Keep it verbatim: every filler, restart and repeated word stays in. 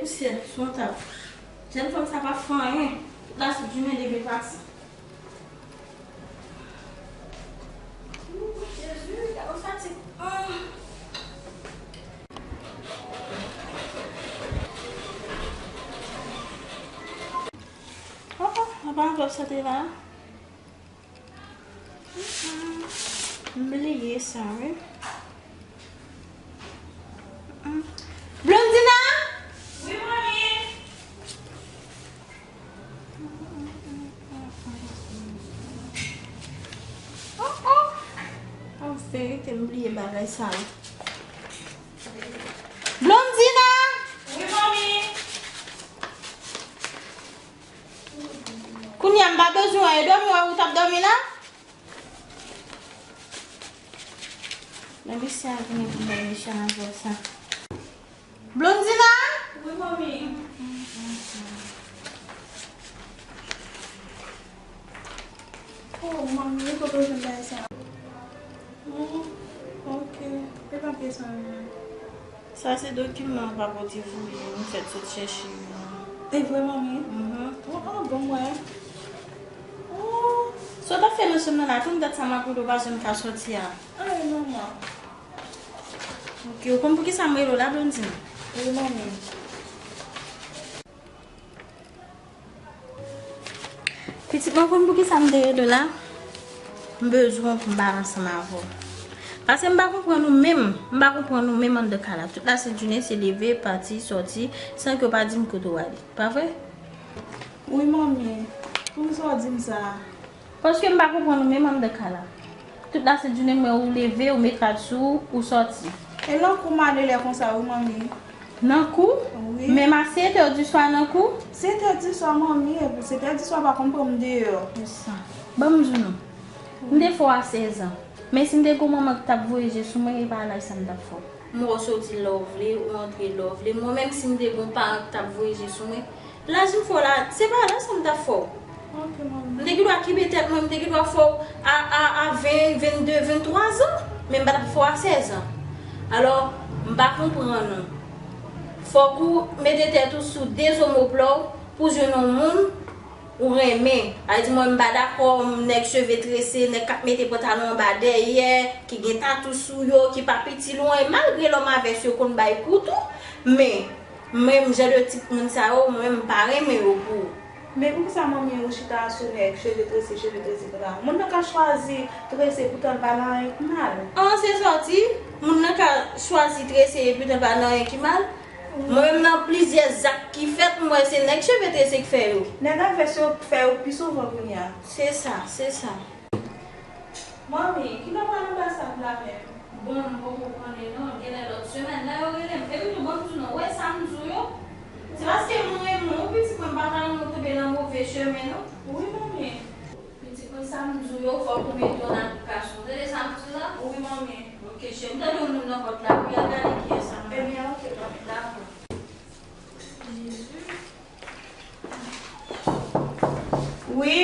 Syèl, sou yon tab. Jèn fanm sa pa fè anyen. Tout la se jounen leve pati. Ooh, Jezi, gade yon fatig. Ah. Oh, oh, apa anvlòp sa te la? Mm-mm. M bliye sa, wi. Mm-mm. Blondina? Wi, manmi. Oh, oh. An verite, m bliye bagay sa yo. Blondina! Wi, manmi. Kounye a, m pa bezwen w, e dòmi w ap dòmi la? Men mesye a vini pou bay mesye a anvlòp sa. Blondina? Wi, manmi. Oh, manmi, ou kote w jwenn bagay sa? Hmm, ok. E papye sa yo? Sa se dokiman papa w te voye, m fèk sot chèche yo. E vre, manmi? Mhm. Oh, oh, bon, mwen. Oh. Sa w t ap fè nan chanm nan la, tann dat sa m ap rele w pa janm ka sòti a. Ay, manman. Ok, ou konn poukisa m rele w la, Blondine? Wi, manmi. Pitit mwen, konn poukisa m te rele w la? M bezwen w pou m pale ansanm avè w. Paske m pa konprann ou menm. M pa konprann ou menm anndan kay la. Tout lasent jounen se leve, pati, sòti, san ke w pa di m kote w ale. Pa vre? Wi, manmi. Poukisa w di m sa? Paske m pa konprann ou menm anndan kay la. Tout lasent jounen m wè ou leve, ou met rad sou ou, ou sòti. E nan kou m ale lè konsa wi, manmi. Nan kou? Wi. Menm a sèt è di swa nan kou? Sèt è di swa, manmi, e pou sèt è di swa pa konn pran m deyò. Se sa. Ban m di w non. M te fè w a sèz an. Men si m te gon manman ki t ap voye je sou mwen, e pa laj sa m t ap fè w. M wè w soti lè w vle, ou antre lè w vle. Mwen menm, si m te gon paran ki t ap voye je sou mwen, laj m fè w la, se pa laj sa m t ap fè w. Ok, manmi. M te gendwa kenbe tèt mwen, m te gendwa fè w a, a, a ven, vennde, venntwa zan, men m pa t ap fè w a sèz an. Alò, m pa konprann ou. Fòk ou mete tèt ou sou de zomoplò w pou jwenn yon moun ou renmen. Sa vle di mwen m pa dakò, nèg cheve trese, nèg k ap mete pantalon anba dèyè, ki gen tatou sou yo, ki pa piti lwen, malgre lòm a vès yo konn bay kou tou, men mwen menm jan de tip moun sa yo, mwen menm m pa renmen yo pou ou. Men poukisa manmi ou chita sou nèg cheve trese, cheve trese konsa? Moun nan ka chwazi trese poutan l pa nan anyen ki mal. An, se sa w di? Moun nan ka chwazi trese e poutan l pa nan anyen ki mal? Mwen menm nan plizyè zak ki fèt, m wè se nèg cheve trese k fè yo. Nèg a vès yo k fè yo pi souvan kounye a. Se sa, se sa. Manmi, kilè w pral anba sab la menm? Bon, m poko konnen non, genlè lòt semèn la yo rele m. Epi tou, ban m di w non, w wè sa m di w yo? Se paske m renmen w, pitit mwen, m pa ta renmen w tonbe nan move chemen non. Wi, manmi. Pitit mwen, sa m di w yo, fòk ou mete yo nan aplikasyon. Tande sa m di w la? Wi, manmi. Ok, cheri, m tande yon moun nan pòt la wi, al gade kiyès sa. Ebyen, ok, manmi. Dakò. Jezi. Wi.